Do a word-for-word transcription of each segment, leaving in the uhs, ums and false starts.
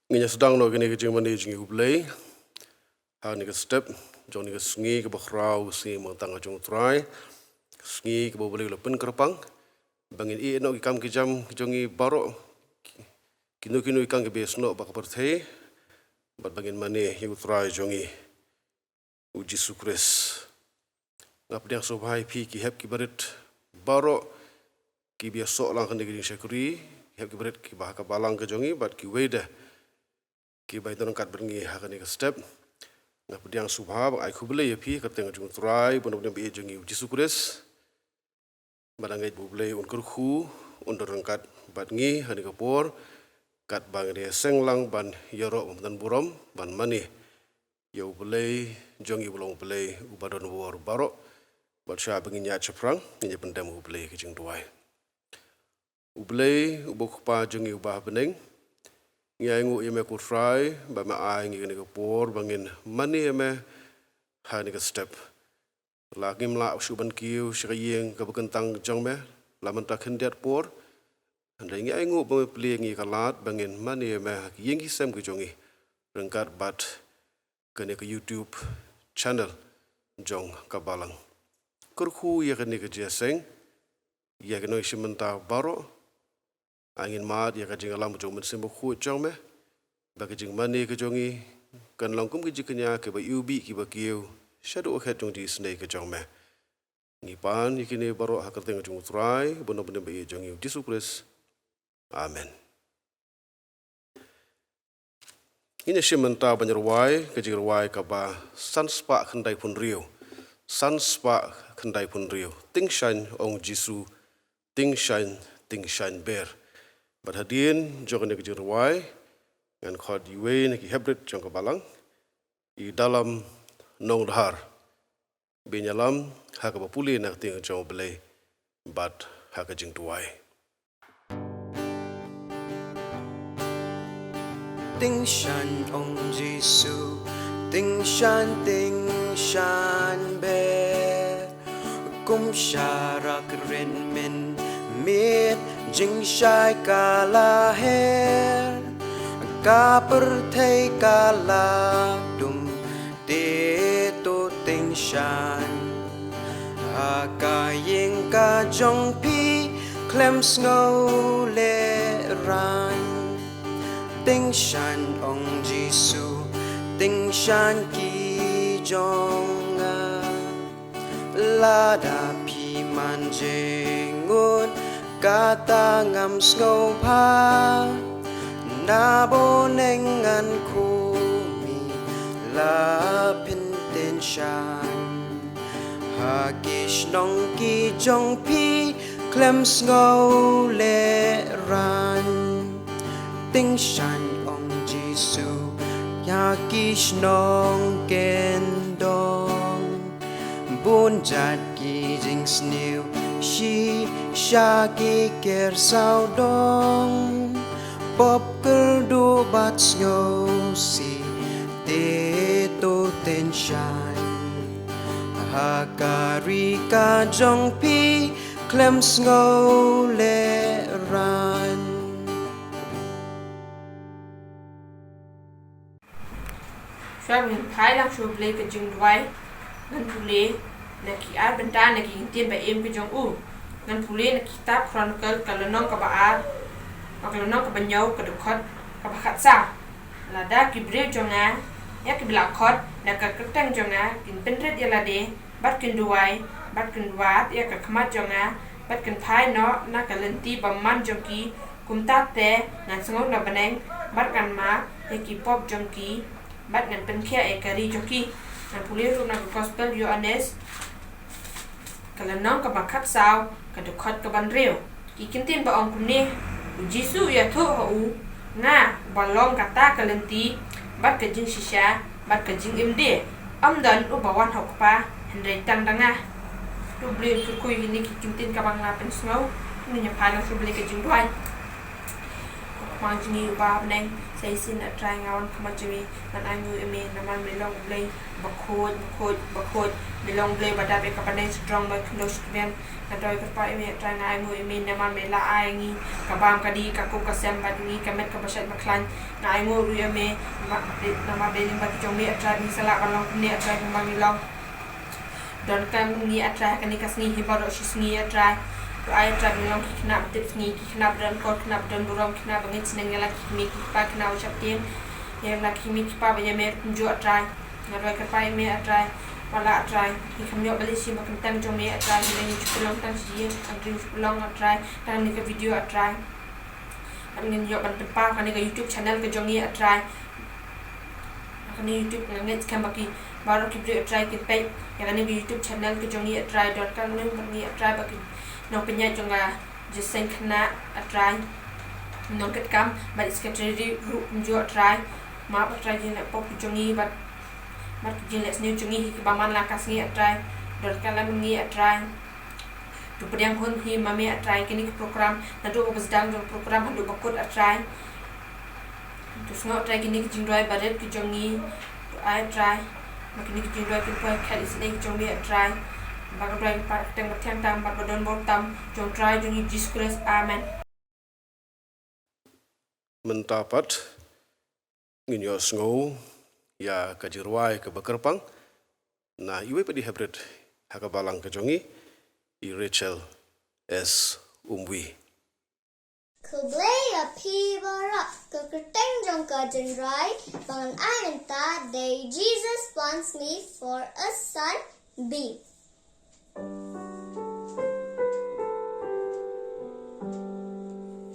Ngin ïa sdang noh kane ka jingmane jong ngi U Blei ha kane ka step jong kane ka sngi kaba khraw, ka sngi mangtang ka jong U Trai, ka sngi kaba U Blei u la pynkyrpang ba ngin ïeh noh ki kam ki jam ki jong ngi baroh, kino kino ki kam kiba ïasnoh bad ka pyrthei, bad ba ngin mane ïa U Trai jong ngi U Jisu Khrist. Nga pdiang sngewbha ïa phi ki hep ki barit baroh kiba ïasoh lang ha kane ka jingshakri, ki hep ki barit kiba ha ka balang ka jong ngi bad kiwei de kiba ïadon ryngkat bad ngi ha kane ka step. Nga pdiang sngewbha bad ai khublei ïa phi ha ka kyrteng jong U Trai bad U Nongpynim ba ïeit jong ngi U Jisu Khrist. Bad nga ngeit ba U Blei un kyrkhu, un don ryngkat bad ngi ha kane ka por, katba ngi ïaseng lang ban ïaroh bad ban burom, ban mane ïa U Blei jong ngi uba long U Blei uba don bor baroh. Bad shuwa ba ngin ïaid shaphrang, ngin ïa pyndem ha U Blei ha ka jingduwai. U Blei, uba U Kpa jong ngi uba ha bneng, ngi ainguh ïa me ko Trai ba me ai ïa ngi kane ka por ba ngin mane ïa me ha kane ka step. La ngim lah shuh ban kiew sha ka ïing kaba kyntang jong me la mynta khyndiat por. Hynrei ngi ainguh ba me plie ïa ngi ka lad ba ngin mane ïa me ha ki ïing ki sem ki jong ngi ryngkat bad kane ka YouTube channel jong ka balang. Kyrkhu ïa kane ka jingïaseng, ïa ki nongshim bynta baroh. Ai ngin mad ïa ka jingïalam jong U Mynsiem Bakhuid jong me, ba ka jingmane ka jong ngi kan long kum ka jingkñia kaba iwbih kiba kiew shaduh ka khet jong ka jingisynei ka jong me. Ngi pan ïa kine baroh ha ka kyrteng jong U Trai bad U Nongpynim ba ïeit jong ngi U Jisu Khrist. Amen. Ngin ïa shim mynta ban rwai ka jingrwai kaba san spah khyndai phew hynriew. San spah khyndai phew hynriew. Tyngshaiñ ong Jisu, tyngshaiñ, tyngshaiñ ber. Bad hadien jong kane ka jingrwai ngan khot iwei na ki heprit jong ka balang, i Dalam Nongdhar, ba in ïalam ha kaba pule na ka ktien jong U Blei bad ha ka jingduwai. Tyngshaiñ ong Jisu, tyngshaiñ, tyngshaiñ ber. Kum sharak rit mynmiet jingshai ka la her, ka pyrthei ka la dum, te to tyngshaiñ. Ha ka ïing ka jong phi khlem sngewlehraiñ. Tyngshaiñ ong Jisu, tyngshaiñ ki jong nga. Lada phi man jingmut kata ngam sngewbha, na bneng ngan khmih la phin tyngshaiñ. Ha ki shnong ki jong phi khlem sngewlehraiñ. Tyngshaiñ ong Jisu, ïa ki shnong kyndong. Bun jait ki jingsniew, shisha ki ker sawdong. Pop kyrduh bad sngewsih, te to tyngshaiñ. Ha ka ri ka jong phi khlem sngewlehraiñ. Shuwa ngin phai lang sha U Blei ka jingduwai, ngan pule na ki ar bynta na ki kyntien ba im ka jong u. Ngan pule na kitab Chronicle ka lynnong kaba ar, ka lynnong kaba hynñiew, ka dkhot kaba khatsaw. Lada ki briew jong nga, ïa kiba la khot na ka kyrteng jong nga, kin pynrit ïa lade, bad kin duwai, bad kin wad ïa ka khmat jong nga, bad kin phai noh na ka lynti bymman jong ki, kumta te ngan sngew na bneng, bad ngan map ïa ki pop jong ki, bad ngan pynkhiah ïa ka ri jong ki. Ngan pule ruh na ka Gospel Ïoannis, ka lynnong kaba khatsaw, ka dkhot kaba hynriew. Ki kyntien ba ong kumne: U Jisu u ïathuh ha u, nga uba long kata ka lynti, bad ka jingshisha, bad ka jingim de. Ym don uba wan ha u Kpa hynrei tang da nga. To U Blei un kyrkhu ïa kine ki kyntien kaba nga la pynsngew. Ngin ïa pan lang sha U Blei ka jingduwai. Mang jong ngi uba ha bneng, sa shisien A Trai nga wan khmat jong me, ngan ainguh ïa me namar me long U Blei bakhuid, bakhuid, bakhuid. Me long U Blei ba dap ïa ka bneng shajrong bad khyndew shakmen. Nga duwai kyrpad ïa me A Trai, nga ainguh ïa me namar me la ai ïa ngi ka bam ka dih, ka kup ka sem bad ïa ngi ka met kaba shait ba khlaiñ. Nga ainguh ruh ïa me namar, namar dei lyngba ki jong me A Trai ba ngi sa lah ban long kumne A Trai kumba ngi long. Donkam ngi A Trai ha kane ka sngi hi baroh shi sngi A Trai. To ai A Trai ba ngi long ki khynnah ba tip sngi, ki khynnah ba donkor, khynnah ba don burom, khynnah ba ngeit sneng ïa la ki kmie ki kpa, khynnah ba sheptieng ïa la ki kmie ki kpa, ba ïa me ruh kumjuh A Trai. Nga duwai kyrpad ïa me A Trai, wat la A Trai, ngi kham ïoh ban leit shim ba kyntang jong me A Trai, hynrei ngin shu pynlong tang shi ïing, ngin shu pynlong A Trai tang kane ka video A Trai. Bad ngin ïoh ban pynpaw kane ka YouTube channel ka jong ngi A Trai. Kane YouTube nga ngeit skhem ba ki baroh ki briew A Trai kin peit ïa kane ka YouTube channel ka jong ngi A Trai, donkam ngi A Trai ba ki nongpynïaid jong ka jingïaseng khynnah A Trai, nongkitkam bad i secretary ruh kumjuh A Trai. Map A Trai jingleh pop ki jong ngi bad, bad ki jingleh sniew jong ngi hi kiba man la ka sngi A Trai. Donkam lem ngi A Trai. To pdiang hun hi ma me A Trai kine ki program, naduh ba sdang jong program haduh ba kut A Trai. To sngap A Trai kine ki jingduwai barit ki jong ngi. To ai A Trai ba kine ki jingduwai kin poi khat isynei ki jong me A Trai. Ba ka duwai ka pat ka kyrteng ba thiang tam bad ba don bor tam jong U Trai jong ngi Jisu Khrist. Amen. Mynta pat ngin ïohsngew ïa ka jingrwai kaba kyrpang na iwei pat i heprit ha ka balang ka jong ngi, i Rachel S Umwi. Khublei ïa phi baroh. Ka kyrteng jong ka jingrwai ba ngan ai mynta dei Jesus Wants Me for a Sunbeam.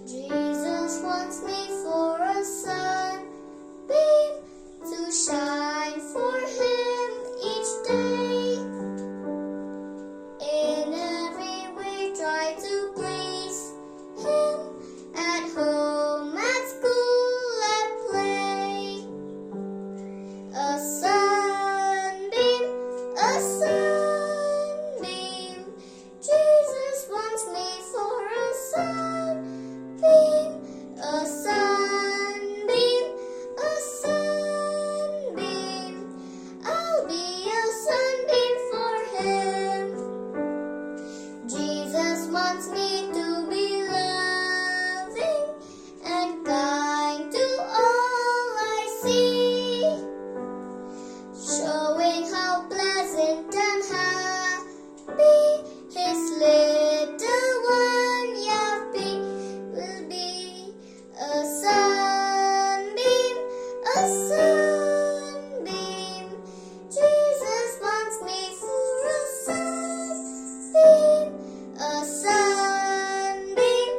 Jesus wants me for a sunbeam to shine for him each day. In every way try to please him at home, at school, at play. A sunbeam, a sunbeam. Jesus wants me for a sunbeam, a sunbeam, a sunbeam. I'll be a sunbeam for him. Jesus wants me to be loving and kind to all I see, showing how pleasant and happy his little one Yapi will be. A sunbeam, a sunbeam. Jesus wants me for a sunbeam, a sunbeam,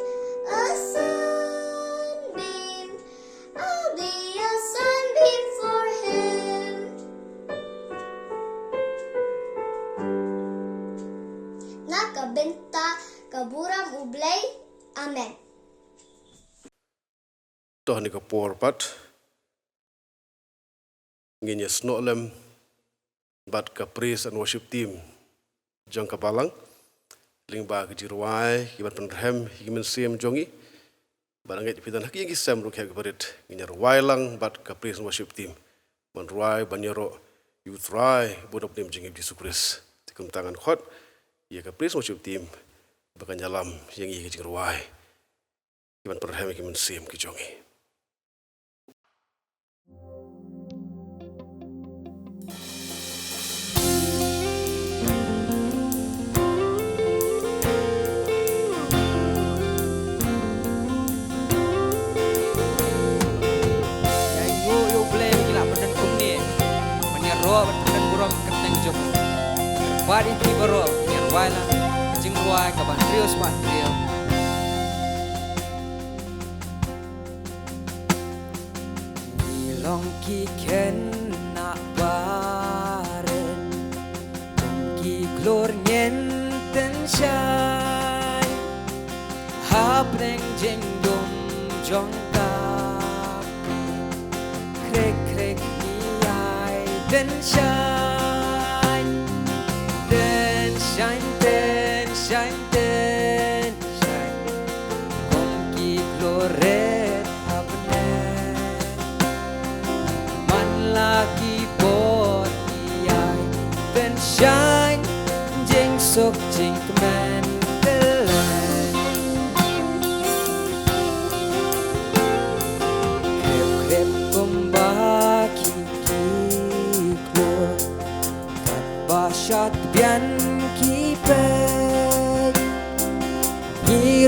a sunbeam. I'll be a sunbeam for him. Na ka bynta ka burom U Blei. Amen. To ha kane ka por pat ngin ïa snoh lem bad ka praise and worship team jong ka balang, lyngba ka jingrwai kiban pynrhem ïa ki mynsiem jong ngi. Bad nga ngeit phi don ha ki ïing ki sem ruh kiba rit, ngin ïa rwai lang bad ka praise and worship team ban rwai ban ïaroh ïa U Trai bad U Nongpynim jong ngi Jisu Khrist. Te kumta ngan khot ïa ka praise and worship team ba kan ïalam ïa ngi ha ka jingrwai kiban pynrhem ïa ki mynsiem ki jong ngi. Ïa ïoh ïa U Blei ki la pyndonkam ne ban ïaroh ban pyndonkam burom ka kyrteng jong U. Kyrpad ïa phi baroh ban ïarwai lang ka jingrwai kaban briew smat briew. Ngi long ki khynnah barit, kum ki khlur ngin tynshai hapdeng jingdum jong ka. Khrek khrek ngi ïai tynshai, tynshai, tynshai, tynshai. Kum ki khlur rit ha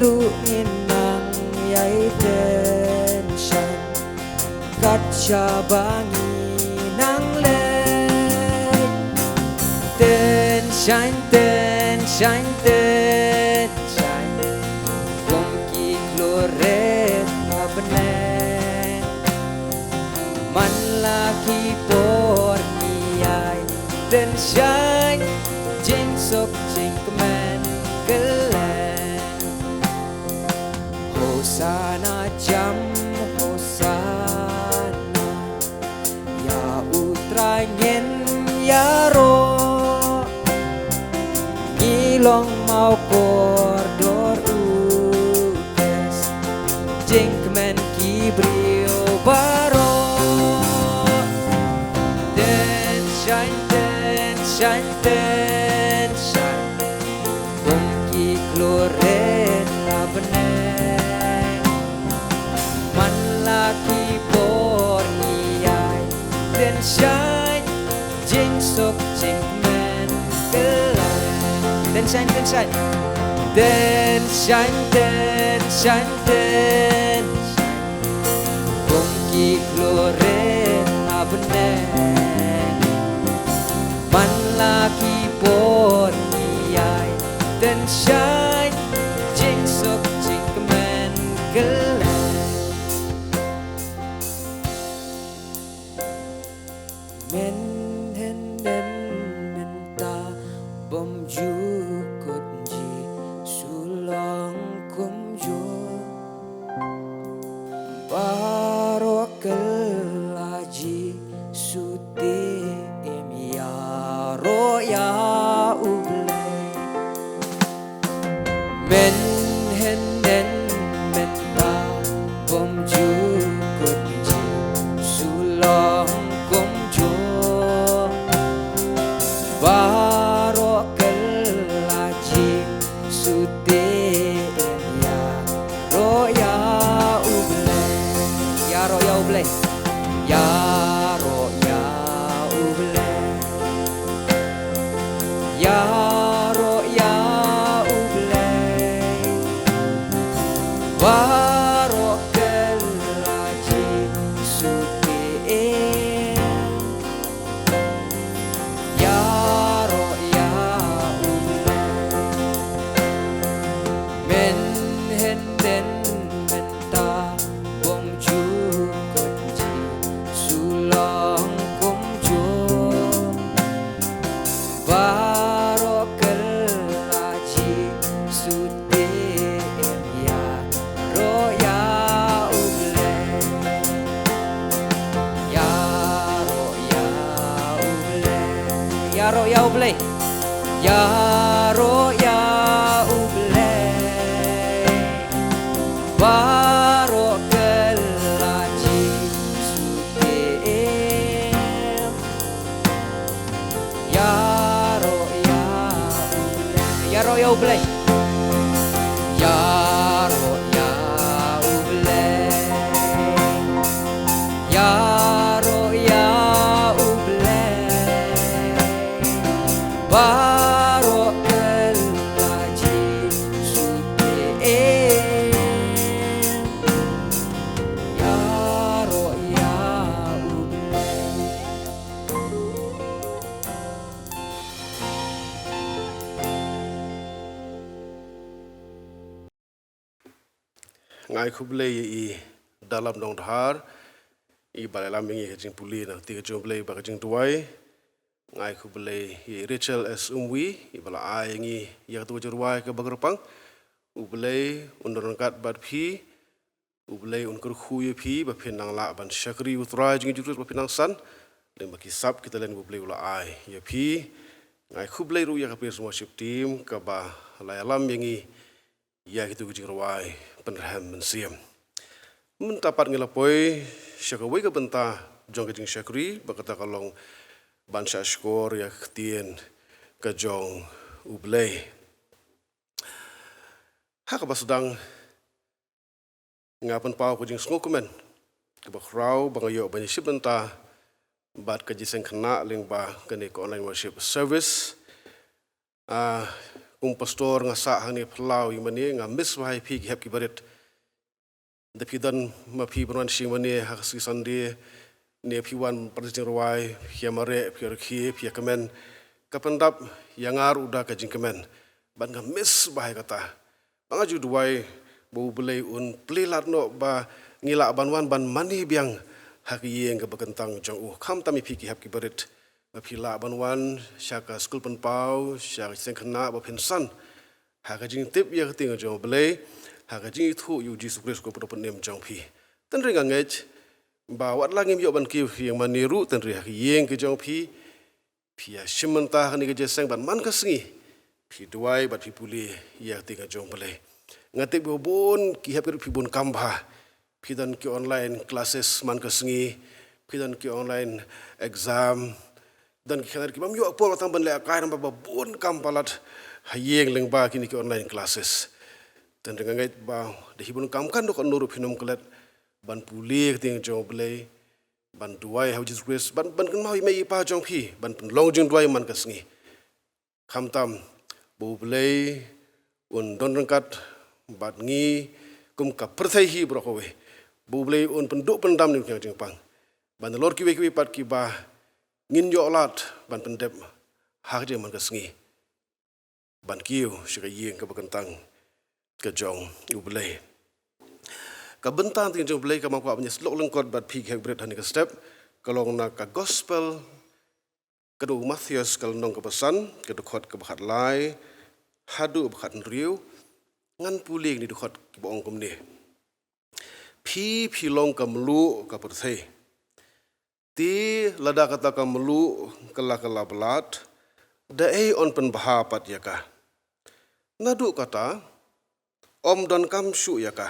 ruh ngin nang ïai tension kat shaba ngi nang leh. Tension, tension, tension, kum ki khlur rit ha bneng. Man la ki por ngi ïai tension, jingsuk jingkmen kylleng. Hosanna jam, Hosanna, ïa U Trai ngin ïaroh. Ngi long mawkordor u Khrist, jingkmen ki briew baroh. Tension, tension, tension, kum ki khlur rit ha bneng. Man la ki por ngi ïai tension, jingsuk jingkmen kylleng. Tension, tension, tension, tension, kum ki khlur rit ha bneng. Man la ki por ngi ïai tension, jingsuk jingkmen kylleng. Men hynnin mynta bym ju kut, Jisu long kumjuh. Baroh kylla Jisu te im, ïaroh ïa U Blei. Men hynnin mynta bym ju kut, Jisu long kumjuh. Baroh kylla Jisu te im, ïaroh ïa U Blei. Ïaroh ïa U Blei. Ïaroh ïa U Blei. Ïaroh ïa U Blei. Baroh kylla Jisu te im. Ïaroh ïa U Blei. Men hynnin mynta bym ju kut, Jisu long kumjuh. Baroh kylla Jisu te im, ïaroh ïa U Blei. Ïaroh ïa U Blei. Ïaroh ïa U Blei. Ïaroh ïa U Blei. Baroh kylla Jisu te im. Ïaroh ïa U Blei. Ïaroh ïa U Blei. Ïaroh ïa U Blei. Ïaroh ïa U Blei. Baroh kylla Jisu te im. Ïaroh ïa U Blei. Nga ai khublei ïa i Dalam Dongdhar, i ba la lam ïa ngi ka jingpule na ka kti ka jong U Blei bad ka jingduwai. Nga ai khublei ïa i Rachel S Umwi, i ba la ai ïa ngi ïa katu ka jingrwai kaba kyrpang. U Blei un don ryngkat bad phi. U Blei un kyrkhu ïa phi ba phin nang lah ban shakri U Trai jong ngi Jisu Khrist ba phin nang san lyngba ki sap ki talent ba U Blei u la ai ïa phi. Nga ai khublei ruh ïa ka praise and worship team kaba la ïalam ïa ngi ïa kitu ki jingrwai pynrhem mynsiem. Mynta pat ngi la poi sha kawei ka bynta jong ka jingshakri, ba kata ka long ban shahshkor ïa ka ktien ka jong U Blei. Ha kaba sdang, nga pynpaw ka jingsngewkmen kaba khraw ba nga ïoh ban ïashim bynta bad ka jingïaseng khynnah lyngba kane ka online worship service. Ah, Kum pastor nga sah hangne phyllaw ïing mane, nga miss bha ïa phi ki hep ki barit. Da phi don ma phi ban wan sha ïing mane ha ka sngi Sunday, ne phi wan pat jingruwai, phi ïa mareh, phi ïa rkhie, phi ïa kmen. Ka pyndap ïa nga ruh da ka jingkmen. Bad nga miss bha ïa kata. Ba nga ju duwai ba U Blei un plie lad noh ba ngi lah ban wan ban mane biang ha ka ïing kaba kyntang jong U. Khamtam ïa phi ki hep ki barit. Ba phi lah ban wan sha ka skul pynpaw, sha ka seng khynnah ba phin san ha ka jingtip ïa ka ktien jong U Blei, ha ka jingithuh ïa U Jisu Khrist kum u Nongpynim jong phi. Tang hynrei nga ngeit ba wat la ngim ïoh ban kiew ha ïing mane ruh, tang hynrei ha ka ïing ka jong phi, phi ïa shim bynta ha kane ka jingïaseng bad man ka sngi phi duwai bad phi pule ïa ka ktien jong U Blei. Nga tip ba bun ki hep ki barit phi bun kam bha. Phi don ki online classes man ka sngi, phi don ki online exam, don ki khyndiat ki bym ïoh por tang ban leh kai namar ba bun kam palat ha ïing lyngba kine ki online classes. Tang hynrei nga ngeit ba da hi bun kam kan dei katno ruh phin ym klet ban pule ïa ka ktien jong U Blei, ban duwai ha U Jisu Khrist, ban, ban kynmaw ïa i mei i pa jong phi, ban pynlong jingduwai man ka sngi. Khamtam ba U Blei un don ryngkat bad ngi kum ka pyrthei hi baroh kawei. Ba U Blei un pynduh pyndam ïa ki jingpang. Ban da lor kiwei kiwei pat kiba ngin ïoh lad ban pyndep ha ka jingman ka sngi. Ban kiew sha ka ïing kaba kyntang ka jong U Blei. Ka bynta ka jong U Blei kaba nga kwah ban ïa snoh lyngkot bad phi ki hep ki barit hangne ka step, ka long na ka gospel ka dei u Mathaios ka lynnong kaba san, ka dkhot kaba khatlai haduh ba khathynriew. Ngan pule kine ki dkhot kiba ong kumne. Phi phi long ka mluh ka pyrthei. Te lada kata ka mluh ka la ka la blad, da ei yn pynbha pat ïa ka? Naduh kata ym donkam shuh ïa ka,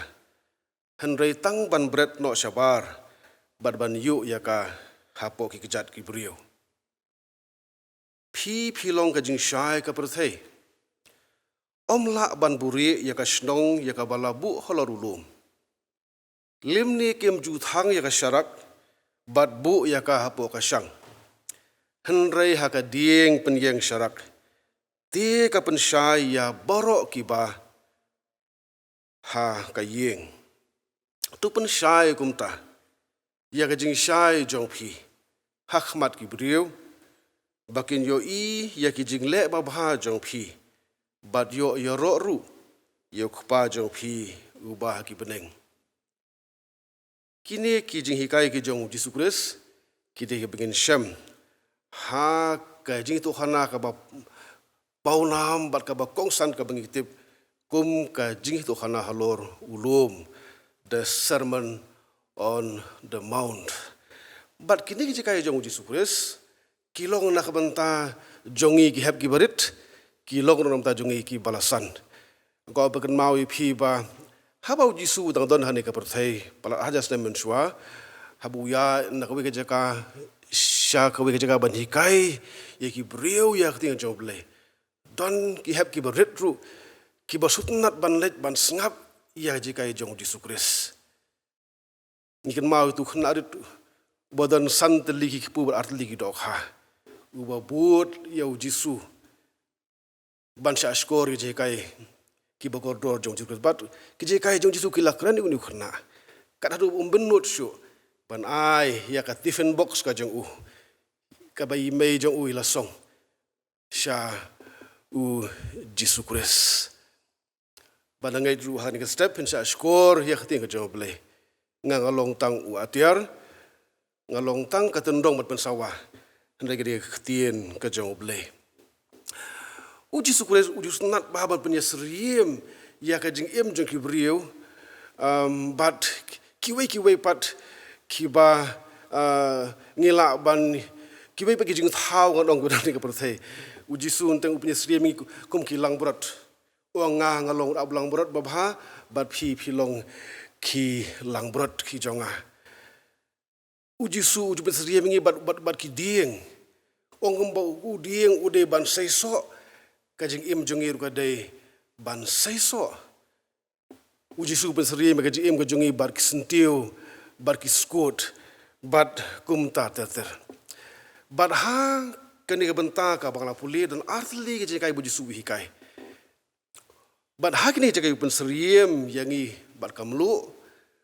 hynrei tang ban bret noh shabar bad ban ïuh ïa ka hapoh ki kjat ki briew. Phi phi long ka jingshai ka pyrthei. Ym lah ban buhrieh ïa ka shnong ïa kaba la buh halor u lum. Lymne kim ju thang ïa ka sharak bad buh ïa ka hapoh ka shang, hynrei ha ka dieng pynïeng sharak, te ka pynshai ïa baroh kiba ha ka ïing. To pynshai kumta ïa ka jingshai jong phi ha khmat ki briew, ba kin ïohi ïa ki jingleh babha jong phi bad ïoh ïaroh ruh ïa U Kpa jong phi uba ha ki bneng. Kine ki jinghikai ki jong U Jisu Khrist ki dei kiba ngin shem ha ka jingïathuhkhana kaba pawnam bad kaba kongsan kaba ngi tip kum ka jingïathuhkhana halor u lum, the Sermon on the Mount. Bad kine ki jinghikai jong U Jisu Khrist ki long na ka bynta jong ngi ki hep ki barit, ki long na ka bynta jong ngi kiba la san. Nga kwah ban kynmaw ïa phi ba haba U Jisu u dang don hangne ka pyrthei palat hajar snem mynshuwa, haba u ïaid na kawei ka jaka sha kawei ka jaka ban hikai ïa ki briew ïa ka ktien jong U Blei, don ki hep ki barit ruh kiba sngewtynnat ban leit ban sngap ïa ka jinghikai jong U Jisu Khrist. Ngi kynmaw ïa utu u khynnah rit uba don san tylli ki kpu bad ar tylli ki dohkha, uba bud ïa U Jisu ban shah shkor ïa ki jinghikai kiba kordor jong U Jisu Khrist. Bad ki jinghikai jong U Jisu ki la kren ïa une u khynnah, kat haduh ba um bynnud shuh ban ai ïa ka tiffin box ka jong u, kaba i mei jong u i la song sha U Jisu Khrist. Bad nga ngeit ruh ha kane ka step phin shah shkor ïa ka ktien ka jong U Blei. Nga, nga long tang u atiar, nga long tang ka tyndong ban pynsawa, hynrei ka dei ka ktien ka jong U Blei. U Jisu Khrist u ju sngewtynnat bha ban pynïasyriem ïa ka jingim jong ki briew, um, bad kiwei kiwei pat kiba, uh, ngi lah ban, kiwei pat ki jingthaw ngan ong, kiba don ha kane ka pyrthei. U Jisu hangteng u pynïasyriem ïa ngi kum ki langbrot. U ong, nga, nga long u langbrot babha, bad phi phi long ki langbrot ki jong nga. U Jisu u ju pynïasyriem ïa ngi bad, bad, bad ki dieng. U ong kumba u dieng u dei ban seisoh, ka jingim jong ngi ruh ka dei ban seisoh. U Jisu u pynïasyriem ïa ka jingim ka jong ngi bad ki syntiew, bad ki skud, bad kumta ter ter. Bad ha kane ka bynta kaba nga la pule, don ar tylli ki jinghikai ba U Jisu u hikai. Bad ha kine ki jaka u pynsyriem ïa ngi bad ka mluh,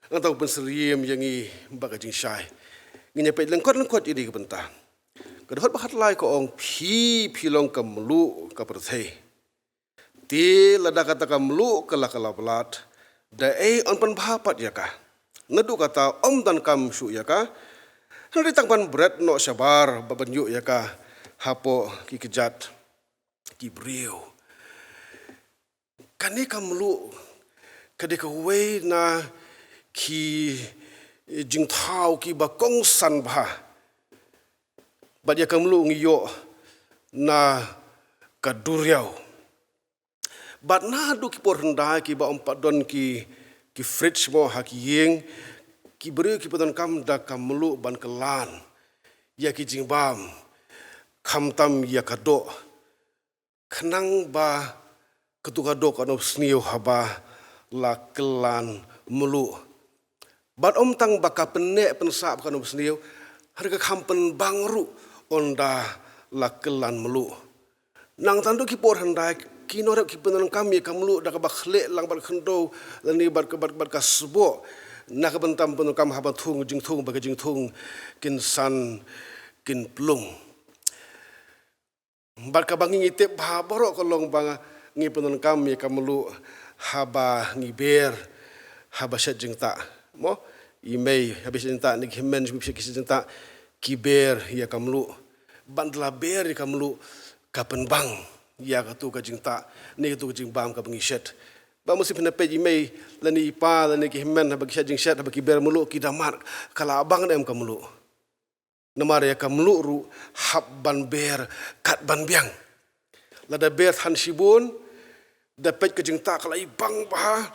nangta u pynsyriem ïa ngi bad ka jingshai. Ngin ïa peit lyngkot lyngkot ïa kine ki bynta. Ka dkhot ba khatlai ka ong, phi, phi long ka mluh ka pyrthei. Te lada kata ka mluh ka la, ka la blad, da ei yn pynbha pat ïa ka? Naduh kata ym donkam shuh ïa ka, hynrei tang ban bret noh shabar bad ban ïuh ïa ka hapoh ki kjat ki briew. Kane ka mluh ka dei kawei na ki jingthaw kiba kongsan bha. Bad ïa ka mluh ngi ïoh na ka duriaw. Bad naduh ki por hyndai kiba ym pat don ki, ki fridge mo ha ki ïing, ki briew ki pyndonkam da ka mluh ban kylla ïa ki jingbam, khamtam ïa ka doh, khnang ba katu ka doh kan ym sniew haba la kylla mluh. Bad ym tang ba ka pynneh pynsah ba kan ym sniew, hynrei ka kham pynbang ruh ynda la kylla mluh. Nangta naduh ki por hyndai ki nongrep ki pyndonkam ïa ka mluh da kaba khleh lang bad khyndew lane bad ka, bad, bad ka sboh, na ka bynta pyndonkam haba thung jingthung, ba ka jingthung kin san kin plung. Bad kaba ngi, ngi tip bha baroh ka long ba ngi pyndonkam ïa ka mluh haba ngi ber, haba shet jingtah. Mo, i mei haba shet jingtah, ne ki hynmen shu shet, ki shet jingtah, ki ber ïa ka mluh. Bad la ber ïa ka mluh, ka pynbang ïa katu ka jingtah, ne katu ka jingbam kaba ngi shet. Ba masi phin ïa peit i mei lane i pa lane ki hynmen haba ki shet jingshet, haba ki ber mluh, ki da mad ka la bang ne em ka mluh. Namar ïa ka mluh ruh hap ban ber kat ban biang. Lada ber than shibun, da peit ka jingtah ka la i bang bha,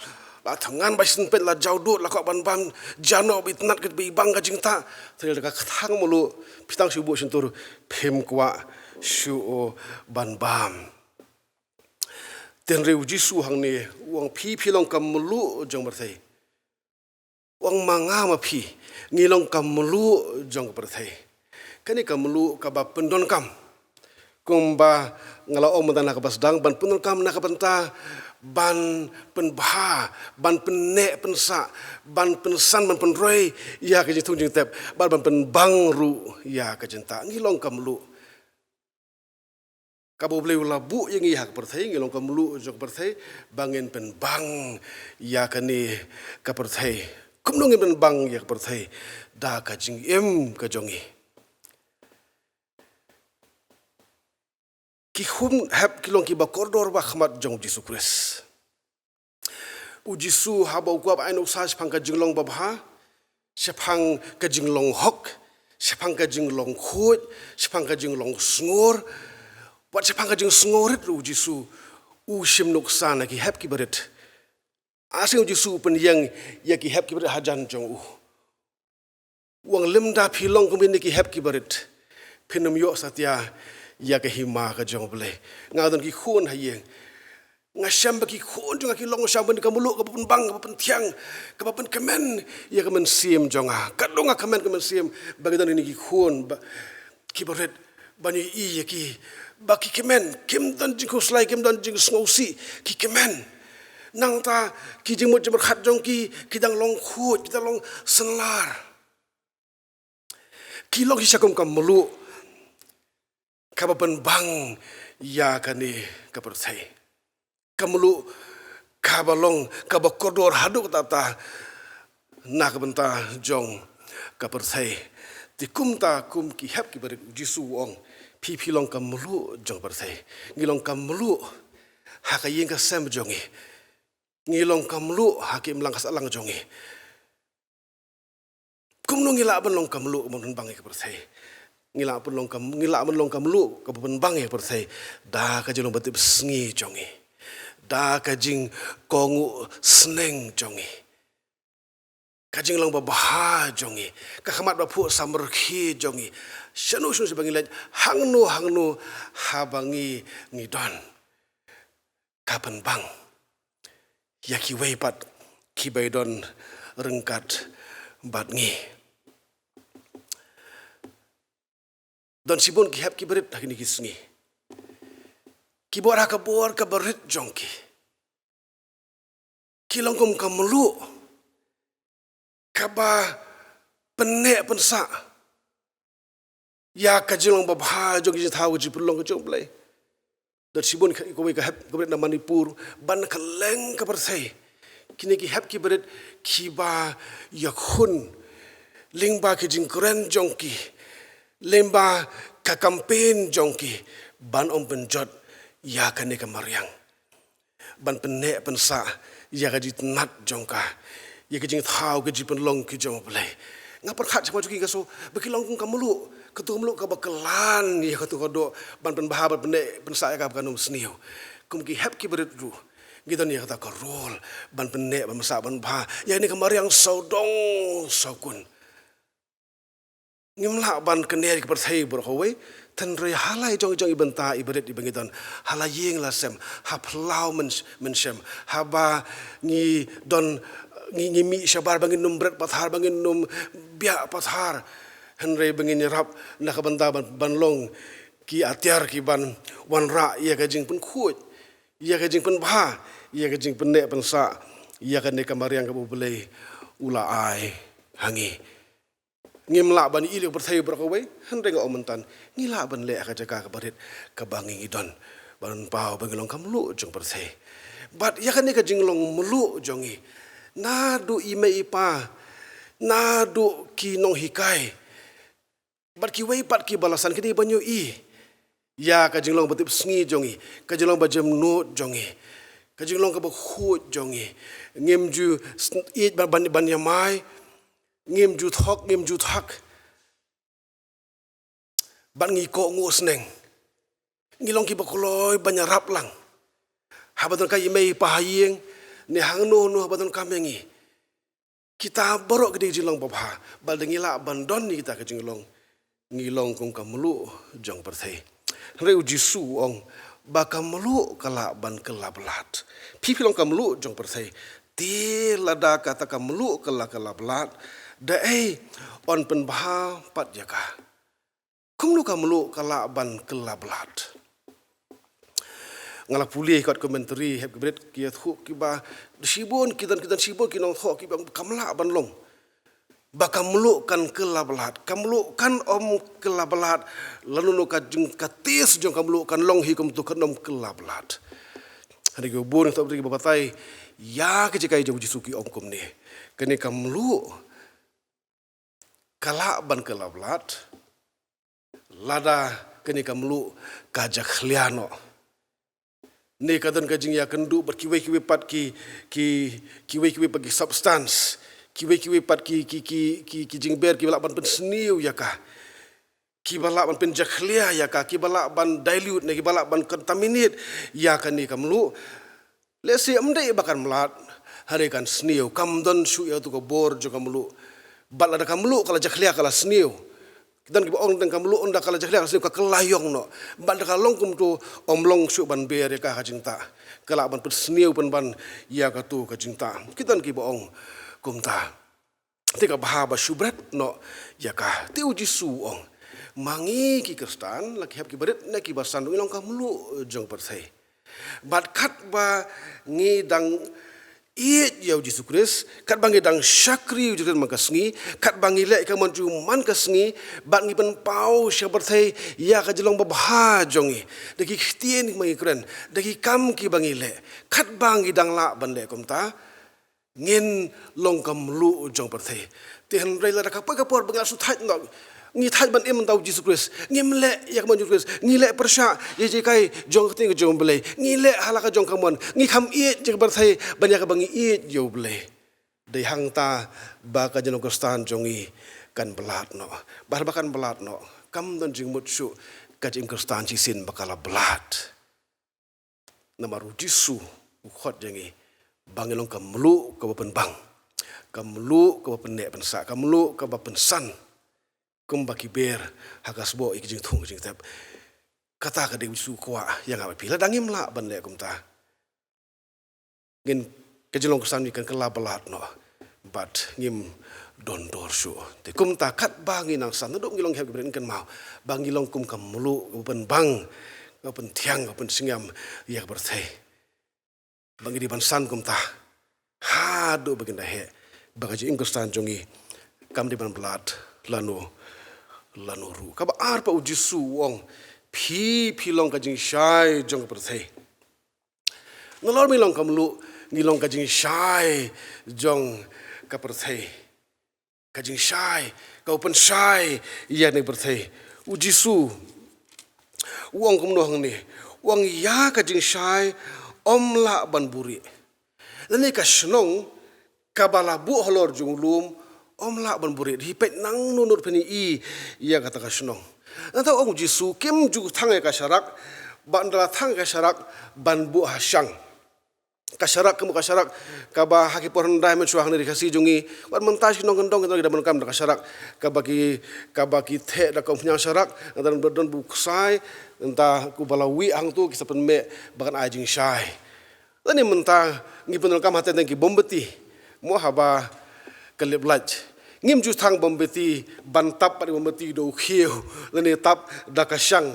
la thngan ba shisien peit la jaw dud, la kwah ban bam jano ba itynnat ka ba i bang ka jingtah. Te lada ka kthang mluh, phi tang shu buh shyntur, phim kwah shuh ban bam. Te hynrei u Jisu hangne u ong, phi, phi long ka mluh jong pyrthei. U ong ma nga ma phi, ngi long ka mluh jong ka pyrthei. Kane ka mluh kaba pyndonkam, kumba nga la ong mynta na kaba sdang, ban pyndonkam na ka bynta ban pynbha, ban pynneh pynsah, ban pynsan, ban pynroi ïa ka jingthung jingtep, bad ban pynbang ruh ïa ka jingtah. Ngi long ka mluh. Kaba U Blei u la buh ïa ngi ha ka pyrthei, ngi long ka mluh jong ka pyrthei, ba ngin pynbang ïa kane ka pyrthei. Kumno ngin pynbang ïa ka pyrthei? Da ka jingim ka jong ngi. Ki khun hep ki long kiba kordor bha ha khmat jong U Jisu Khrist. U Jisu haba u kwah ban ai nuksa shaphang ka jinglong babha, shaphang ka jinglong hok, shaphang ka jinglong khuid, shaphang ka jinglong sngur, wat shaphang ka jingsngewrit ruh u Jisu u shim nuksa na ki hep kiba rit. Aseng u Jisu u pynïeng ïa ki hep kiba rit hajan jong u. U ong lymda phi long kum kine ki hep kiba rit, phin ym ïoh satia ïa ka hima ka jong U Blei. Nga don ki khun ha ïing. Nga shem ba ki khun jong nga ki long sha ban ka mluh kaba pynbang, kaba pynthiang, kaba pynkmen ïa ka mynsiem jong nga. Katno nga kmen ka mynsiem ba ngi don kine ki khun ba, kiba rit, ban ïohi ïa ki ba ki kmen, kim don jingkhuslai, kim don jingsngewsih, ki kmen. Nangta ki jingmut jingpyrkhat jong ki, ki dang long khuid, ki dang long synlar. Ki long ki sha kum ka mluh kaba pynbang ïa kane ka pyrthei. Ka mluh kaba long kaba kordor haduh katta katta na ka bynta jong ka pyrthei. Te kumta kum ki hep kiba rit u Jisu u ong, phi phi long ka mluh jong ka pyrthei. Ngi long ka mluh ha ka ïing ka sem jong ngi. Ngi long ka mluh ha ka imlang ka sahlang jong ngi. Kumno ngi lah ban long ka mluh kaba pynbang ïa ka pyrthei? Ngi lah ban long ka, ngi lah ban long ka mluh kaba pynbang ïa ka pyrthei da ka jinglong ba tipsngi jong ngi, da ka jingkohnguh sneng jong ngi, ka jinglong babha jong ngi, ka khmat baphuh samrkhie jong ngi. Shano shano sha ba ngi leit, hangno hangno haba ngi, ngi don, ka pynbang ïa kiwei pat kiba don ryngkat bad ngi. Don shibun ki hep kiba rit ha kine ki sngi, kiba wan ha ka bor kaba rit jong ki. Ngi long kum ka mluh kaba pynneh pynsah ïa ka jinglong babha jong ki jingthaw ka jingpynlong ka jong U Blei. Don shibun ka, kawei ka hep ka barit na Manipur, ban kylleng ka pyrthei. Kine ki hep ki barit kiba ïakhun lyngba ki jingkren jong ki, lyngba ka campaign jong ki, ban ym pynjot ïa kane ka mariang, ban pynneh pynsah ïa ka jingtynnat jong ka, ïa ka jingthaw ka jingpynlong ka jong U Blei. Nga pyrkhat shaphang jong ki, nga sngew ba ki long kum ka mluh, kato ka mluh kaba kylla ïa kato ka doh ban pynbha, ban pynneh pynsah ïa ka ba kan ym sniew. Kum ki hep ki barit ruh, ngi don ïa kata ka role ban pynneh, ban pynsah, ban bha ïa kane ka mariang sawdong sawkun. Ngim lah ban kner ïa ka pyrthei baroh kawei, hynrei ha la i jong i jong i bynta i barit iba ngi don, ha la ïing la sem, ha phyllaw myn-, mynshem, haba ngi don, ngi, ngi mih shabar ba ngin ym bret pathar, ba ngin ym biah pathar, hynrei ba ngin ïarap na ka bynta ban, ban long ki atiar ki ban wanrah ïa ka jingpynkhuid, ïa ka jingpynbha, ïa ka jingpynneh pynsah ïa kane ka mariang kaba U Blei u la ai ha ngi. Ngim lah ban ïohi ïa ka pyrthei baroh kawei, hynrei nga ong mynta, ngi lah ban leh ha ka jaka kaba rit kaba ngi, ngi don, ban paw ba ngi long ka mluh jong ka pyrthei. Bad ïa kane ka jinglong mluh jong ngi, naduh i mei i pa, naduh ki nonghikai, bad kiwei pat kiba la san, kine ban ïohi ïa ka jinglong ba tipsngi jong ngi, ka jinglong ba jemnud jong ngi, ka jinglong kaba khuid jong ngi. Ngim ju sn-, ïeit ban, ban, ban ïamai, ngim ju thok, ngim ju thak. Bad ngi kohnguh sneng. Ngi long kiba kloi ban ïarap lang. Haba don ka i mei i pa ha ïing, ne hangno hangno haba don ka mei ngi. Kita baroh ki dei jinglong babha, bad lada ngi lah ban don ïa kita ki jinglong, ngi long kum ka mluh jong ka pyrthei. Hynrei U Jisu u ong ba ka mluh ka lah ban kylla blad. Phi, phi long ka mluh jong ka pyrthei. Te lada kata ka mluh ka la kylla blad, da ei yn pynbha pat ïa ka? Kumno ka mluh ka lah ban kylla blad? Nga la pule kat commentary, hep ki barit ki ïathuh kiba shibun, ki don, ki don shibun ki nongthoh kiba ong kam lah ban long ba ka mluh kan kylla blad. Ka mluh kan ym kylla blad. Lano lano ka jing, ka taste jong ka mluh kan long hi kumto, kan ym kylla blad. Hynrei kiba bun, kiba batai ïa ka jinghikai jong U Jisu ki ong kumne, kane ka mluh ka lah ban kylla blad lada kane ka mluh ka jakhlia noh, ne ka don ka jingïakynduh bad kiwei kiwei pat ki, ki, kiwei kiwei pat ki substance, kiwei kiwei pat ki, ki, ki, ki, ki jingber kiba lah ban pynsniew ïa ka, kiba lah ban pynjakhlia ïa ka, kiba lah ban dilute, ne kiba lah ban contaminate ïa kane ka mluh. Lehse ym dei ba kan mlad, hynrei kan sniew, kam don shuh ïa kato ka bor jong ka mluh. Bad lada ka mluh ka la jakhlia, ka la sniew, ki don kiba ong tang ka mluh ynda ka la jakhlia, ka la sniew, ka kylla ïong noh. Bad lada ka long kumto, ym long shuh ban ber ïa ka ha ka jingtah. Ka lah ban pynsniew pynban ïa kato ka jingtah. Ki don kiba ong kumta. Te ka bha ba shu bret noh ïa ka. Te U Jisu u ong, ma ngi ki Khristan, la ki hep ki barit ne kiba san, ngi long ka mluh jong ka pyrthei. Bad katba ngi dang ïeit ïa U Jisu Khrist, katba ngi dang shakri U Jisu Khrist man ka sngi, katba ngi leh ïa ka mon jong U man ka sngi, bad ngi pynpaw sha ka pyrthei ïa ka jinglong babha jong ngi da ki ktien kiba ngi kren, da ki kam kiba ngi leh, katba ngi dang lah ban leh kumta, ngin long ka mluh jong ka pyrthei. Te hynrei lada ka poi ka por ba ngi la shu thait noh, ngi thait ban im bad U Jisu Khrist, ngim leh ïa ka mon U Jisu Khrist, ngi leh pyrshah ïa ka jinghikai jong ka ktien ka jong U Blei, ngi leh ha la ka jong ka mon, ngi kham ïeit ïa ka pyrthei ban ïa kaba ngi ïeit ïa U Blei, dei hangta ba ka jinglong Khristan jong ngi kan blad noh. Bad haba kan blad noh, kam don jingmut shuh ka jingim Khristan shisien ba ka la blad. Namar U Jisu u khot ïa ngi ba ngi long ka mluh kaba pynbang, ka mluh kaba pynneh pynsah, ka mluh kaba pynsan, kumba ki ber ha ka sboh ïa ki jingthung ki jingtep. Kata ka dei U Jisu u kwah ïa nga bad phi. Lada ngim lah ban leh kumta, ngin, ka jinglong Khristan ngi kan kylla blad noh bad ngim don dor shuh. Te kumta katba ngi nang san, naduh ngi long hep ki barit, ngin kynmaw ba ngi long kum ka mluh kaba pynbang, kaba pynthiang, kaba pynsngem ïa ka pyrthei. Ba ngi dei ban san kumta. Haduh ba ngin da heh ba ka jingim Khristan jong ngi kam dei ban bad lano lano ruh. Kaba ar pat, u Jisu u ong, phi phi long ka jingshai jong ka pyrthei. Nalor ba ngi long ka mluh, ngi long ka jingshai jong ka pyrthei. Ka jingshai, ka u pynshai ïa kane ka pyrthei. U Jisu u ong kumno hangne? U ong ïa ka jingshai ym lah ban buhrieh. Lane ka shnong kaba la buh halor jong u lum ym lah ban buhrieh. Hi peit nangno nut phin ïohi ïa kata ka shnong. Nangta u ong u Jisu, kim ju thang ïa ka sharak, bad ynda la thang ïa ka sharak ban buh ha shang. Ka sharak, ka mut ka sharak kaba ha ki por hyndai mynshuwa hangne ha ri Khasi jong ngi, wat mynta shi nongkyndong ki don ki da ban kam da ka sharak kaba ki, kaba ki theh da ka umphniang sharak, nangta don, don ba u ksai, nangta uba la wih hangto ki sa pynmeh ba kan ai jingshai. Lane mynta ngi pyndonkam hangtei tang ki mombati, mo, haba ka lip lait. Ngim ju thang mombati ban tap pat mombati da u khiew, lane tap da ka shang.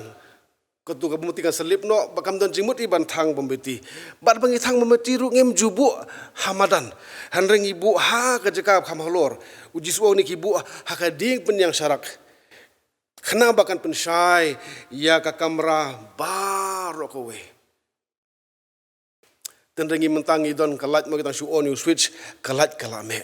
Kato ka mombati kan sa lip noh, ba kam don jingmut hi ban thang mombati. Bad ba ngi thang mombati ruh ngim ju buh ha madan, hynrei ngi buh ha ka jaka ba kham halor. U Jisu u ong ne ki buh ha ka dieng pynïang sharak, khnang ba kan pynshai ïa ka kamra baroh kawei. Tang da ngi mynta ngi don ka light, mo, ngi tang shu on ïa u switch, ka light ka la meh.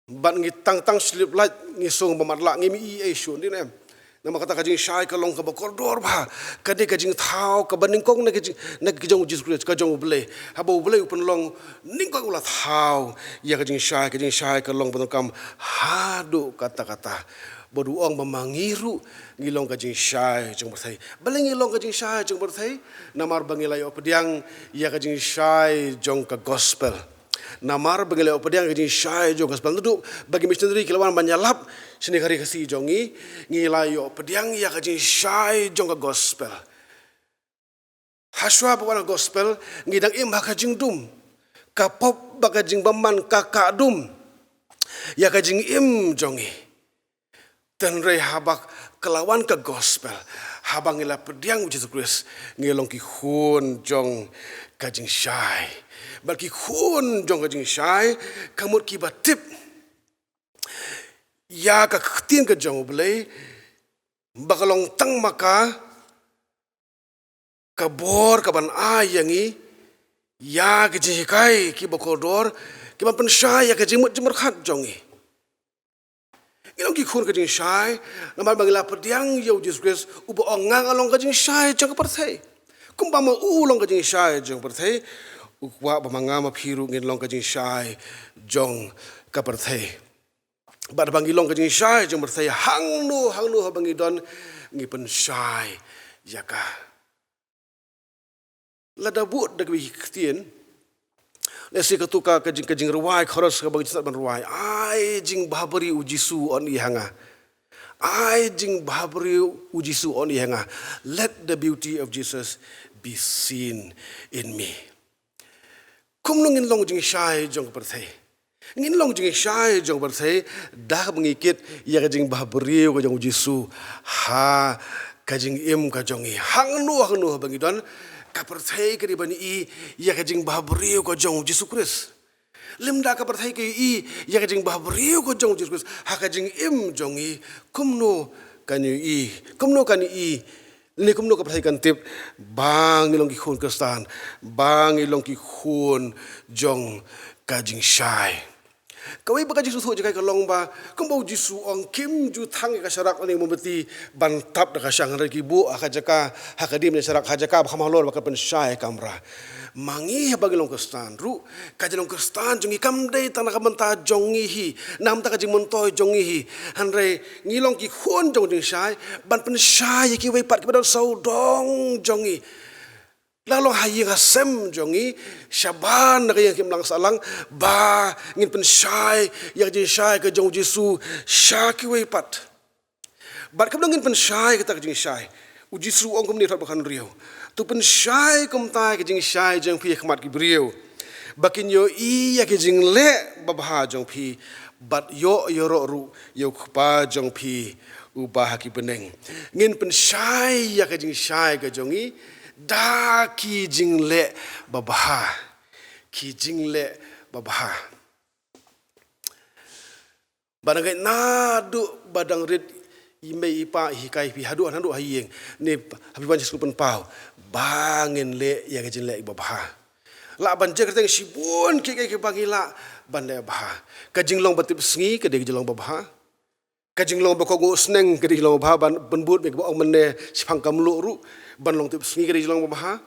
Bad ngi tang tang slip light, ngi shu bam matlah, ngim i ei shuh, ym dei ne em? Namar kata ka jingshai ka long kaba kordor bha. Ka dei ka jingthaw kaba nyngkong na ka jing, na ka jong u Jisu Khrist, ka jong u Blei. Haba u Blei u pynlong, nyngkong u la thaw ïa ka jingshai, ka jingshai ka long ba donkam haduh katta katta. Bad u ong ba ma ngi ruh ngi long ka jingshai jong ka pyrthei. Balei ngi long ka jingshai jong ka pyrthei? Namar ba ngi la ïoh pdiang ïa ka jingshai jong ka gospel. Namar ba ngi la ïoh pdiang ïa ka jingshai jong ka gospel. Naduh ba ki missionary ki la wan ban ïalap shane ha ri Khasi jong ngi, ngi la ïoh pdiang ïa ka jingshai jong ka gospel. Hashwa ba wan ka gospel, ngi dang im ha ka jingdum. Ka pop bad ka jingbymman ka kah dum ïa ka jingim jong ngi. Hynrei haba ka la wan ka gospel, haba ngi la pdiang u Jisu Khrist, ngi long ki khun jong ka jingshai. Bad ki khun jong ka jingshai ka mut kiba tip ïa ka ktien ka jong u Blei, ba ka long tang ma ka ka bor kaban ai ïa ngi ïa ki jinghikai kiba kordor, kiban pynshai ïa ka jingmut jingpyrkhat jong ngi. Ngi long ki khun ka jingshai namar ba ngi la pdiang ïa u Jisu Khrist, uba ong, nga nga long ka jingshai jong ka pyrthei. Kumba ma u long ka jingshai jong ka pyrthei, u kwah ba ma nga ma phi ruh ngin long ka jingshai jong ka pyrthei. Bad ba ngi long ka jingshai jong ka pyrthei, hangno hangno haba ngi don, ngi pynshai ïa ka. Lada bud da kiwei ki ktien, lehse kato ka, ka jing, ka jingrwai chorus kaba ngi sngewtynnat ban rwai: Ai jingbhabriew, u Jisu, un ïeh ha nga. Ai jingbhabriew, u Jisu, un ïeh ha nga. Let the beauty of Jesus be seen in me. Kumno ngin long jingshai jong ka pyrthei? Ngin long jingshai jong ka pyrthei da kaba ngi kit ïa ka jingbhabriew ka jong u Jisu ha ka jingim ka jong ngi. Hangno hangno haba ngi don, ka pyrthei ka dei ban i ïa ka jingbhabriew ka jong u Jisu Khrist. Lymda ka pyrthei ka i ïa ka jingbhabriew ka jong u Jisu Khrist ha ka jingim jong ngi, kumno kan i, kumno kan i Lane kumno ka pyrthei kan tip ba ngi long ki khun Khristan, ba ngi long ki khun jong ka jingshai. Kawei ba ka jingsngewthuh jong nga ka long ba, kumba u Jisu u ong, kim ju thang ïa ka sharak lane mombati ban tap da ka shang, hynrei ki buh ha ka jaka, ha ka dieng pynïang sharak, ha ka jaka ba kham halor ba kan pynshai ïa ka kamra. Ma ngi haba ngi long Khristan ruh, ka jinglong Khristan jong ngi kam dei tang na ka bynta jong ngi hi, na ka bynta ka jingmyntoi jong ngi hi. Hynrei ngi long ki khun jong jingshai ban pynshai ïa kiwei pat kiba don sawdong jong ngi. La long ha ïing ha sem jong ngi, shabar na ka ïing ka imlang sahlang, ba ngin pynshai ïa ka jingshai ka jong u Jisu sha kiwei pat. Bad kumno ngin pynshai kata ka jingshai? U Jisu u ong kumne ha ka dkhot khathynriew: To pynshai kumta ïa ka jingshai jong phi ha khmat ki briew, ba kin ïohi ïa ki jingleh babha jong phi, bad ïoh ïaroh ruh ïa u Kpa jong phi uba ha ki bneng. Ngin pynshai ïa ka jingshai ka jong ngi da ki jingleh babha. Ki jingleh babha. Ba dang ngeit naduh ba dang rit i mei i pa i hikai phi haduh naduh ha ïing ne ha phi wan sha skul pynpaw ba ngin leh ïa ka jingleh babha. Lah ban jia kyrteng shibun kiei kiei kiba ngi lah ban leh babha. Ka jinglong ba tip sngi ka dei ka jinglong babha. Ka jinglong ba kohnguh sneng ka dei jinglong babha, ban pynbud mei ba ong mynne shaphang ka mluh ruh ban long tip sngi ka dei jinglong babha.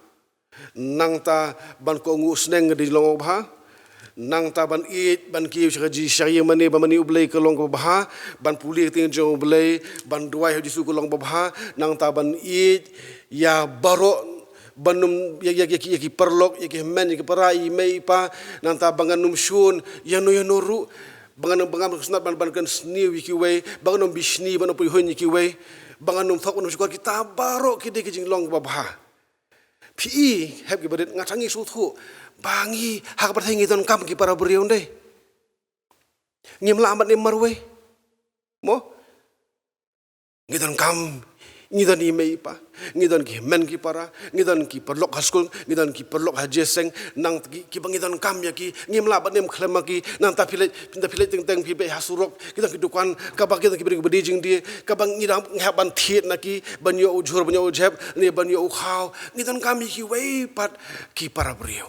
Nangta ban kohnguh sneng ka dei jinglong babha. Nangta ban ïeit ban kiew sha ka jingshai ïa mane ba mane U Blei ka long kaba bha. Ban pule ka ktien jong U Blei, ban duwai ha U Jisu ka long babha. Nangta ban ïeit ïa baroh, ban ym ïa, ïa, ïa ki, ïa ki paralok, ïa ki hynmen, ïa ki para, ïa i mei i pa. Nangta ba ngan ym shun ïano ïano ruh. Ba ngan ym, ba ngan ym khlem ban, ban kynsniew ïa kiwei, ba ngan ym bishni, ba ngan ym pyrshah ïa kiwei, ba ngan ym thok, ba ngan ym shukor. Kita baroh ki dei ki jinglong babha. Phi i, hep kiba rit, nga tang ngi sngewthuh ba ngi ha ka pyrthei ngi donkam ki para briew, ym dei? Ngim lah ban im marwei, mo? Ngi donkam, ngi don i mei i pa, ngi don ki hynmen ki para, ngi don ki paralok ha skul, ngi don ki paralok ha jingïaseng, nang ki, kiba ngi donkam ïa ki. Ngim lah ban im khlem ma ki. Nangta phi leit, phi leit teng teng, phi leit ha surok, ki don ki dukan, kaba ki don ki briew kiba die jingdie, kaba ngi dang, ngi hap ban thied na ki ban ïoh u jhur, ban ïoh u jhep ne ban ïoh u khaw. Ngi donkam ïa kiwei pat ki para briew.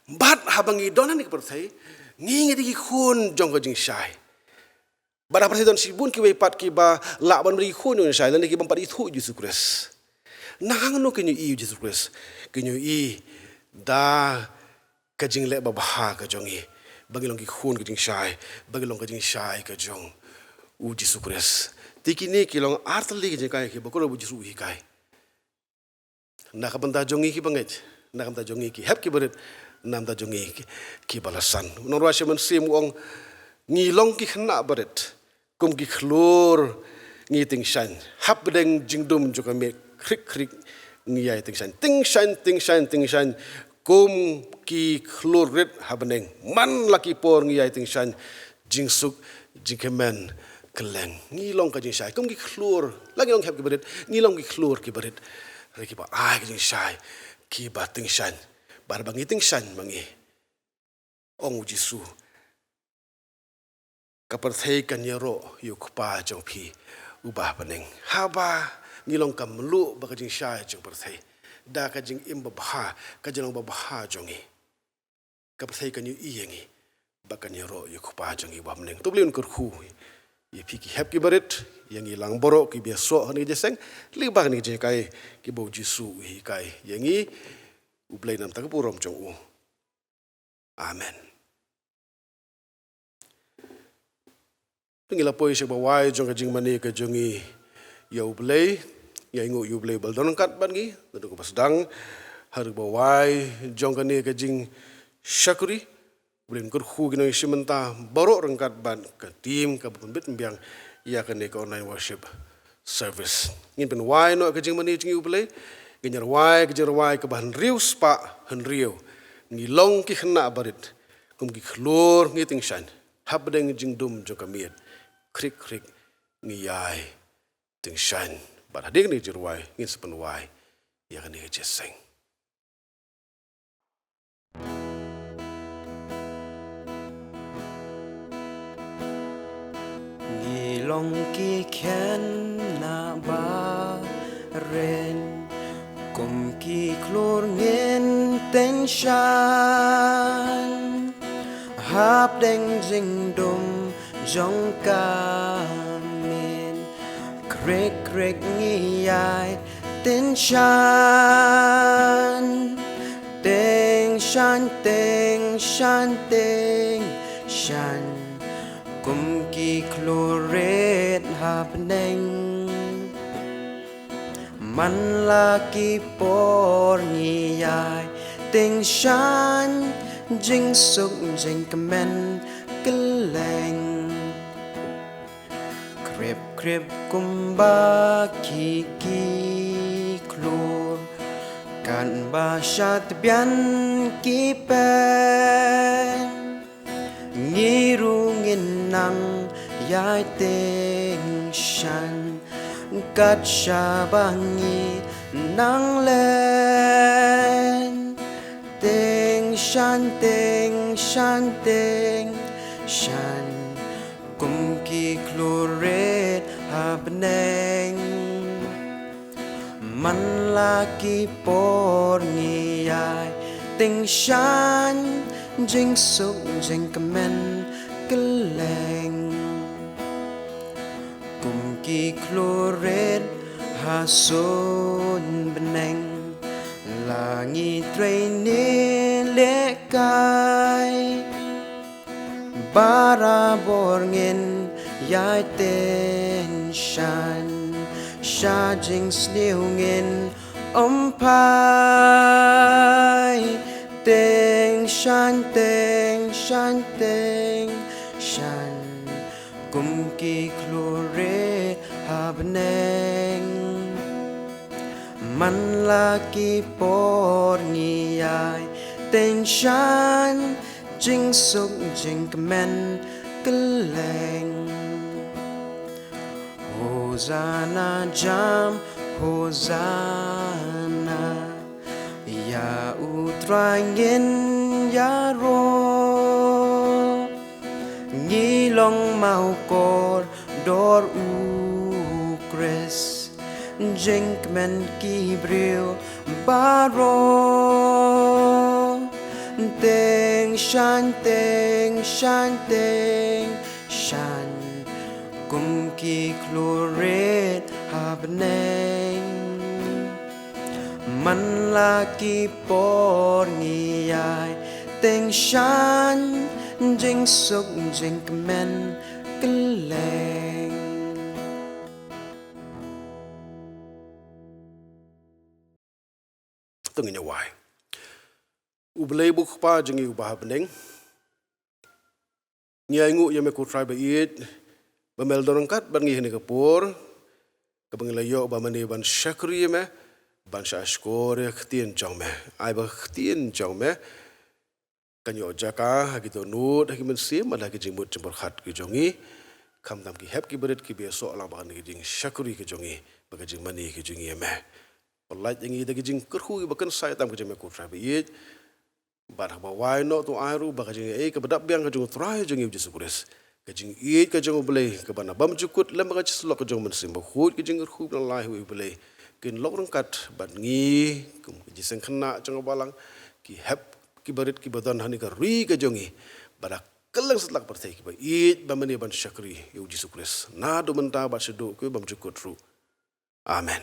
Bad haba ngi don ha kane ka pyrthei, ngi, ngi dei ki khun jong ka jingshai. Bad ha pyrthei don shibun kiwei pat kiba lah ban dei ki khun jong ka jingshai, lane ki bym pat ithuh ïa U Jisu Khrist. Nang hangno kin ïohi ïa U Jisu Khrist? Kin ïohi da ka jingleh babha ka jong ngi, ba ngi long ki khun ka jingshai, ba ngi long ka jingshai ka jong U Jisu Khrist. Te kine ki long artylli ki jinghikai kiba kordor ba U Jisu u hikai. Na ka bynta jong ngi kiba ngeit, na ka bynta jong ngi ki hep kiba rit, na ka bynta jong ngi ki, kiba la san. U nongrwai Shyam Mynsiem u ong, ngi long ki khynnah barit kum ki khlur ngi tyngshaiñ hapdeng jingdum jong ka miet, khrik khrik ngi ïai tyngshaiñ. Tyngshaiñ, tyngshaiñ, tyngshaiñ kum ki khlur rit ha bneng. Man la ki por ngi ïai tyngshaiñ jingsuk, jingkmen kylleng. Ngi long ka jingshai kum ki khlur, la ngi long ki hep kiba rit, ngi long ki khlur kiba rit, re kiba ai ka jingshai, kiba tyngshaiñ. Bad ba ngi tyngshaiñ ma ngi, ong U Jisu, ka pyrthei kan ïaroh ïa U Kpa jong phi uba ha bneng. Haba ngi long ka mluh bad ka jingshai jong pyrthei da ka jingim babha, ka jinglong babha jong ngi, ka pyrthei kan ïohi ïa ngi bad kan ïaroh ïa U Kpa jong ngi uba ha bneng. To U Blei un kyrkhu ïa phi ki hep kiba rit, ïa ngi lang baroh kiba ïasoh ha kane ka jingïaseng lyngba kine ki jinghikai kiba U Jisu u hikai ïa ngi. U Blei namar ka burom jong u. Amen. Ngi la poi sha kaba wai jong ka jingmane ka jong ngi ïa U Blei. Ngi ainguh ïa U Blei ba la don ryngkat bad ngi naduh kaba sdang haduh kaba wai jong kane ka jingshakri. U Blei un kyrkhu ïa ngi sha mynta baroh ryngkat bad ka team kaba pynbit pynbiang ïa kane ka online worship service. Ngin pynwai noh ka jingmane jong ngi U Blei. Ngin ïa rwai ka jingrwai kaba hynriew spah hynriew. Ngi long ki khynnah barit kum ki khlur ngi tyngshaiñ hapdeng jingdum jong ka miet, khrik khrik ngi ïai tyngshaiñ. Bad hadien kane ka jingrwai ngin sa pynwai ïa kane ka jingïaseng. Ngi long ki khynnah barit kum ki khlur ngin tyngshaiñ hapdeng jingdum jong ka miet, khrik khrik ngi ïai tyngshaiñ. Tyngshaiñ, tyngshaiñ, tyngshaiñ kum ki khlur rit ha bneng. Man la ki por ngi ïai tyngshaiñ jingsuk jingkmen kylleng. Khrip khrip kumba ki ki khlur katba sha tbian ki peng. Ngi ruh ngin nang ïai tyngshaiñ kat shaba ngi nang len. Tyng Shanteng, shanteng, shan kum ki khlurit ha bneng. Man la ki por ngi ïai tyngshan, jingsuk jingkmen kylleng. Kum ki khlurit ha suiñ bneng, la ngi trei ne lehkai. Barabor ngin ïai tyngshan sha jingsniew, ngin ym phai. Tyngshan, tyngshan, tyngshan kum ki khlurit ha bneng. Man la ki por ngi ïai tyngshan, jingsuk jingkmen kylleng. Hosanna jam, Hosanna ïa U Trai ngin ïaroh. Ngi long mawkordor U Khrist, jingkmen ki briew baroh. Tyngshan, tyngshan, tyngshan kum ki khlurit ha bneng. Man la ki por ngi ïai tyngshan, jingsuk jingkmen kylleng. To ngin ïa wai. U Blei U Kpa jong ngi uba ha bneng, ngi ainguh ïa me ko Trai ba ïeit, ba me la don ryngkat bad ngi ha kane ka por kaba ngi la ïoh ba mane ban shakri ïa me, ban shah shkor ïa ka ktien jong me. Ai ba ka ktien jong me kan ïoh jaka ha ki dohnud, ha ki mynsiem, bad ha ki jingmut jingpyrkhat ki jong ngi, khamtam ki hep ki barit kiba ïasoh lang bad kane ka jingshakri ka jong ngi, bad ka jingmane ka jong ngi ïa me. Pyllait ïa ngi da ki jingkyrkhu kiba kynsai tam ka jong me ko Trai ba ïeit. Bad haba wai noh to ai ruh ba ka jingaiei kaba dap biang ka jong U Trai jong ngi U Jisu Khrist, ka jingïeit ka jong U Blei kaba na bymjukut lem bad ka jingsyllok ka jong U Mynsiem Bakhuid, ka jingkyrkhu ba na lai ha U Blei, kin long ryngkat bad ngi kum ka jingseng khynnah jong ka balang, ki hep ki barit kiba don ha kane ka ri ka jong ngi, bad ha kylleng satlak pyrthei, kiba ïeit ba mane ban shakri ïa U Jisu Khrist naduh mynta bad shaduh kiba bymjukut ruh. Amen.